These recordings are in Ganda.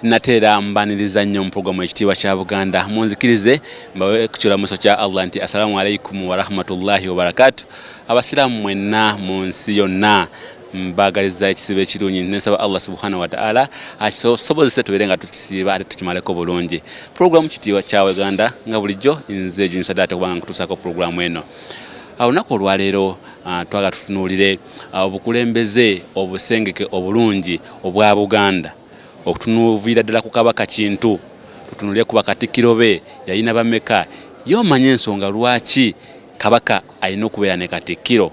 Nateera mbaniriza nnyo mu pulogulaamu Ekitiibwa kya Buganda. Munzikirize mbawe ku kiramuso kya Allah nti assalamu alaikum warahmatullahi wabarakatu. Abasiraamu mwenna mu nsi yonna mbagaliza ekisiibo ekirungi, nensaba Allah subhanahu wataala akisobozese tubeere nga tukisiiba ate tukimaleko bulungi. Pulogulaamu Kitiibwa kya Uganda nga bulijjo nze Junior Sadat kubanga nkutuusaako pulogulaamu eno. Olunaku olwaleero twagala tutunuulire obukulembeze obusengeke obulungi obwa Buganda, okutunuuviira ddala ku Kabaka Kintu, tutunulire ku bakatikkiro be, yalina bameka, ye omanye ensonga lwaki Kabaka alina okubeera ne katikkiro.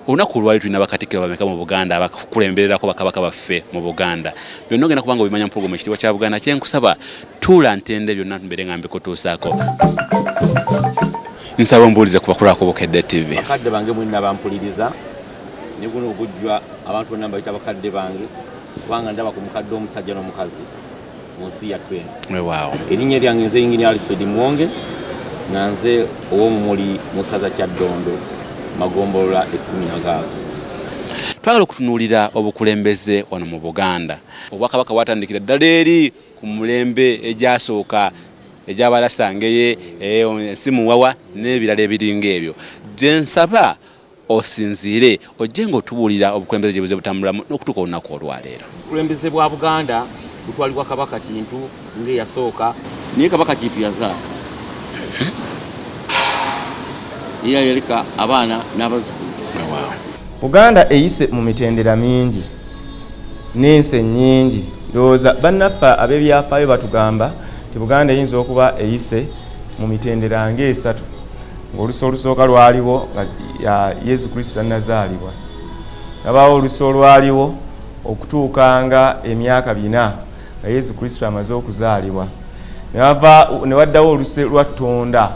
Olunaku olwali tulina bakatikkiro bameka mu Buganda abakulembererako bakabaka baffe mu Buganda? Byonna ogenda kubanga obimanya mu pulogulaamu Ekitiibwa kya Buganda. Kyenkusaba tuula ntende byonna mbeere nga mbikutuusaako. Nsaba ombuulize ku bakulu ako Bukedde TV. Bakadde bange mwenna bampuliriza, ne guno ogujjwa abantu bonna mbayita bakadde bange, kubanga ndaba ku mukadde omusajja n'omukazi mu nsi yattu eno. Weewaawo. Erinnya lyange nze Yingini Alfred Muwonge, nga nze ow'omumuli mu ssaza Kyaddondo, magombolola 16. Twagala okutunuulira obukulembeze wano mu Buganda. Obwakabaka bwatandikira ddala eri ku mulembe egyasooka egy'Abalasangeye, ensi Muwawa n'ebirala ebiringa ebyo. Gye nsaba osinziire ojje ng'otubuulira obukulembeze gye buze butambulamu n'okutuuka olunaku olwaleero. Obukulembeze bwa Buganda butwalibwa Kabaka Kintu ng'eyasooka, naye Kabaka Kintu yazaala era yaleka abaana n'abazzukulu. Buganda eyise mu mitendera mingi n'ensi ennyingi. Ndowooza bannaffe ab'ebyafaayo batugamba nti Buganda eyinza okuba eyise mu mitendera ng'esatu, ng'olusa olusooka lwaliwo nga Yesu Kristo tannazaalibwa, wabaawo olusa olwaliwo okutuuka nga emyaka 4 nga Yesu Kristo amaze okuzaalibwa, ne waddawo oluse lwa Ttonda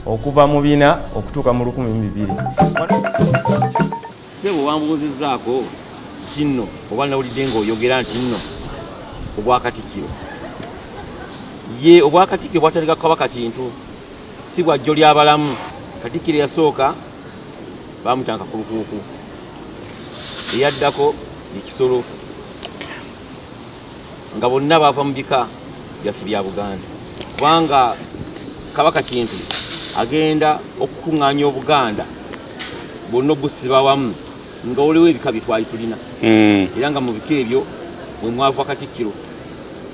okuva mu 4 okutuuka mu 1200. Ssebo wambuuzizzaako kinno oba nawulidde ng'oyogera nti nno obwakatikkiro ye obwakatikkiro bwatandika Kabaka Kintu, si bwa jjo ly'abalamu. Katikkiro eyasooka baamutanga Kulukuuku, eyaddako ye Kisolo, nga bonna baava mu bika byaffe bya Buganda, kubanga Kabaka Kintu agenda okukuŋŋaanya Obuganda bwonna obusiba wamu nga waliwo ebika bye twali tulina, era nga mu bika ebyo mwe mwava Katikkiro.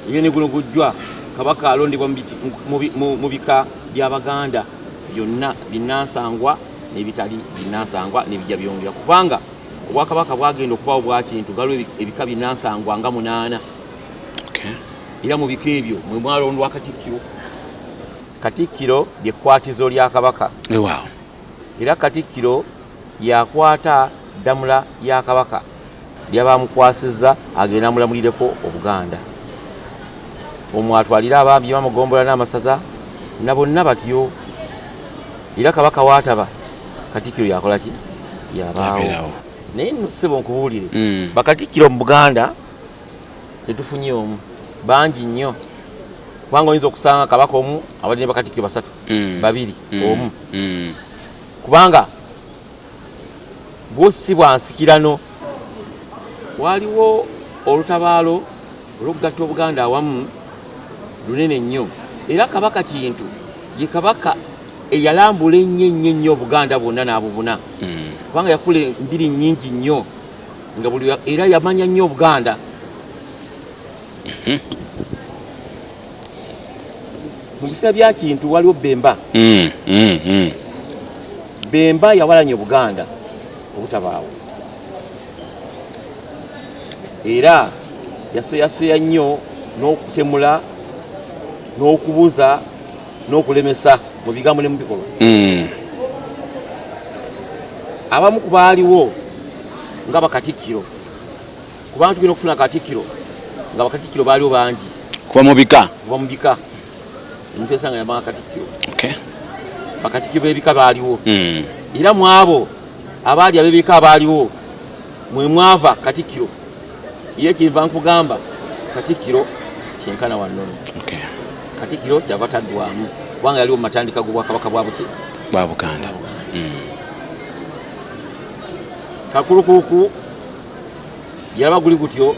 Era ne guno gujjwa Kabaka alondebwa mu bika by'Abaganda byonna, binnansangwa n'ebitali binnansangwa, n'ebijja byongera, kubanga obwakabaka bwagenda okubawo bwa Kintu galiwo ebika binnansangwa nga 8. Era mu bika ebyo mwe mwalondwa Katikkiro. Katikkiro lye kkwatizo lya Kabaka. Era Katikkiro yakwata ddamula ya Kabaka lyabamukwasizza agenda amulamulireko Obuganda, omwo atwalire abaami bamugombola n'amasaza na bonna batyo. Era Kabaka waataba, Katikkiro yakola ki? Yabaawo. Naye nno ssebo nkubuulire, bakatikkiro mu Buganda tetufunye omu, bangi nnyo, kubanga oyinza okusanga Kabaka omu abadde ne bakatikkiro basatu, babiri, omu, kubanga bwo si bwa nsikirano. Waliwo olutabaalo olw'okugatta Obuganda awamu lunene nnyo, era Kabaka Kintu ye Kabaka eyalambula ennyo ennyo ennyo Obuganda bwonna n'abubuna, kubanga yakula embiri nnyingi nnyo nga buli, era yamanya nnyo Obuganda. Mu biseera bya Kintu waliwo Bemba. Bemba yawalanya Obuganda obutabaawo, era yasoyasoya nnyo n'okutemula n'okubuza n'okulemesa mu bigambo ne mu bikolwa. Abamu ku baaliwo nga bakatikkiro, kubanga tugenda okufuna katikkiro nga bakatikkiro baaliwo bangi. Kuba mu bika, kuba mu bika omuntu esanga yabanga katikkiro. Bakatikkiro b'ebika baaliwo, era mu abo abaali ab'ebika abaaliwo mwe mwava katikkiro. Ye kyenva nkugamba katikkiro kyenkana wa nnono. Katikkiro kyava taggwamu kubanga yaliwo mu matandika g'obwakabaka bwa buki? Bwa Buganda. Kakulukuuku yalaba guli gutyo.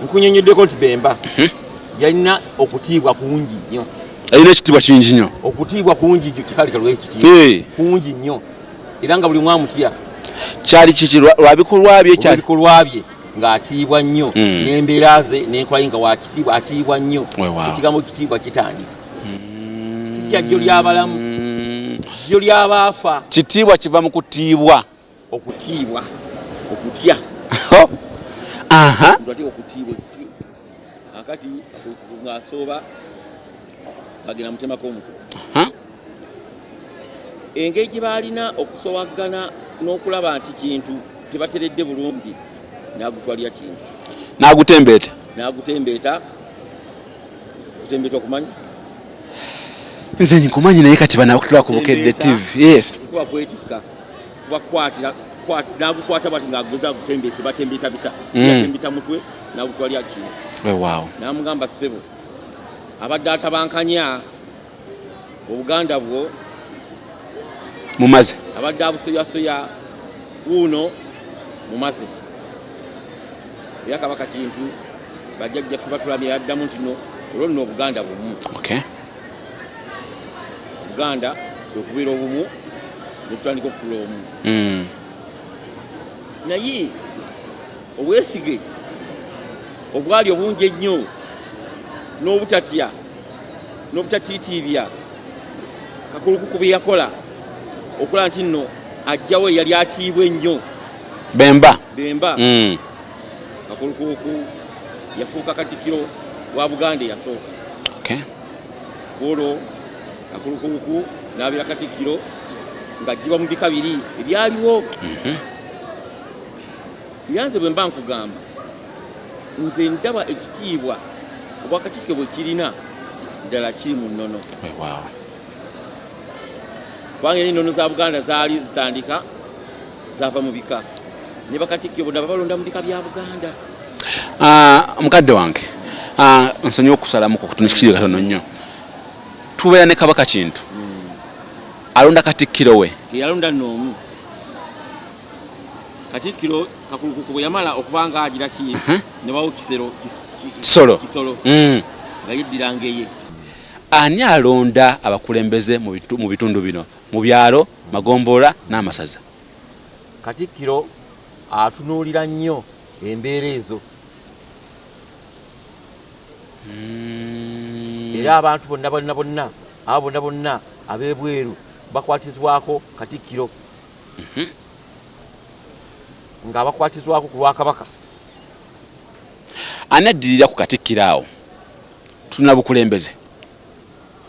Nkunyonyoddeko nti Bemba yalina okutiibwa kungi nnyo. Alina ekitiibwa kingi nnyo. Okutiibwa kungi nnyo, kikali kalwa ekitiibwa kungi nnyo, era nga buli mwamutya. Kyali kiki? Lwa bikolwa bye kyali? Ebikolwa bye ng'atiibwa nnyo, n'embeera ze n'enkola ye nga wakitiibwa, atiibwa nnyo. Ekigambo kitiibwa kitandika si kya jjo ly'abalamu, jjo ly'abaafa. Kitiibwa kiva mu kutiibwa. Okutiibwa, okutya. Omuntu ateeka okutiibwa. Akati ng'asooba agenda mutemako omutwe. Engeri gye baalina okusowagana n'okulaba nti Kintu tebateredde bulungi, n'agutwalira Kintu. N'agutembeeta. N'agutembeeta. Kutembeeta okumanyi? Nze nkumanyi, naye kati banakutula ku Bukedde TV. Yes. Kuba kwetikka, kubakwatira, n'agukwata bati ng'aguza agutembeese, batembeeta bita. Yatembeta mutwe n'agutwalira Kintu. Weewaawo. N'amugamba, ssebo, abadde atabankanya obuganda bwo mumaze, abadde abusoyasoya wuuno mumaze. Era Kabaka Kintu, bajjajjaffe batulamye, yaddamu nti no, olwo nno obuganda bumu. Obuganda kwe kubeera obumu, netutandika okutula obumu. Naye obwesige obwali obungi ennyo n'obutatya n'obutatiitiibya Kakulukuku bye yakola okulaba nti nno ajjawo eyali atiibwa ennyo. Bemba. Bemba. Kakulukuku yafuuka katikkiro wa Buganda eyasooka. Olwo Kakulukuku n'abeera katikkiro ng'aggyibwa mu bika biri ebyaliwo. Era nze bwe mba nkugamba, nze ndaba ekitiibwa obwakatikkiro bwe kirina ddala kiri mu nnono. Kubanga era ennono za Buganda zaali zitandika zava mu bika, ne bakatikkiro bonna babalonda mu bika bya Buganda. Mukadde wange, nsonyiwa okusalamuko kutono, kikiri katono nnyo. Tubeera ne Kabaka Kintu, alonda katikkiro we. Teyalonda n'omu katikkiro. Kakulukuku bwe yamala okuba nga agira ki, ne bawo Kisero. Kisolo. Kisolo nga yeddira Ngeye. Ani alonda abakulembeze mu bitundu bino, mu byalo, magombolola n'amasaza? Katikkiro atunuulira nnyo embeera ezo. Era abantu bonna bonna bonna, abo bonna bonna ab'ebweru bakwatizwako katikkiro, ng'abakwatizwako ku lwa Kabaka. Ani addirira ku katikkiro awo? Tulina bukulembeze.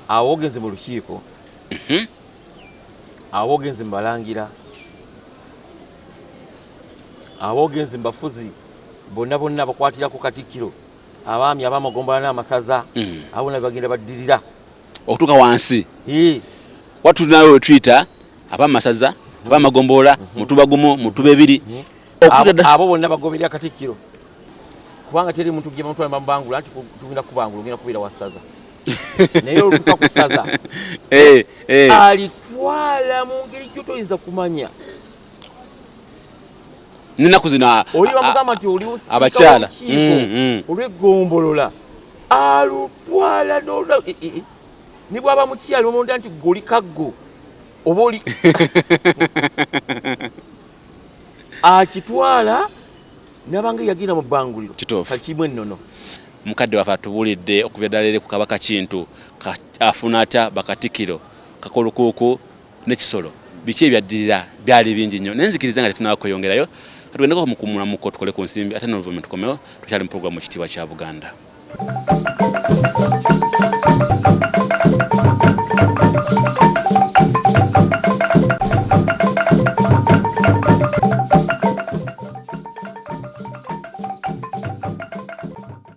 Awo ogenze mu lukiiko, awo ogenze mu balangira, awo ogenze mu bafuzi bonna bonna bakwatirako katikkiro, abaami ab'amagombola n'amasaza. Abo bonna bagenda baddirira okutuuka wansi. Watulinawe wetuyita abamasaza, abamagombolola, mutuba gumu, mutuba ebiri. Abo bonna bagoberera katikkiro, kubanga teri muntu gye bamutwala bamubangula nti tugenda kubangula, ogenda kubeera wa ssaza. Naye olutuuka ku ssaza, alitwala mu ngeri gyo toyinza kumanya. Nenaku zino oli bamugamba nti oli abakyala. Olw'eggombolola, alutwala ne bwaba mukyala omulonda nti gwe oli kaggo oba oli, akitwala nabanga yagenda mu bbanguliro. Kituufu. Kakimu ennono. Mukadde waffe atubuulidde okuva ddala eri ku Kabaka Kintu, afuna atya bakatikiro, Kakulukuuku ne Kisolo, biki ebyaddirira. Byali bingi nnyo, naye nzikiriza nga tetunaba kweyongerayo, katugendeko mukumulamuko, tukole ku nsimbi, ate n'oluvannyuma tukomewo. Tukyali mu puroguramu Ekitiibwa kya Buganda.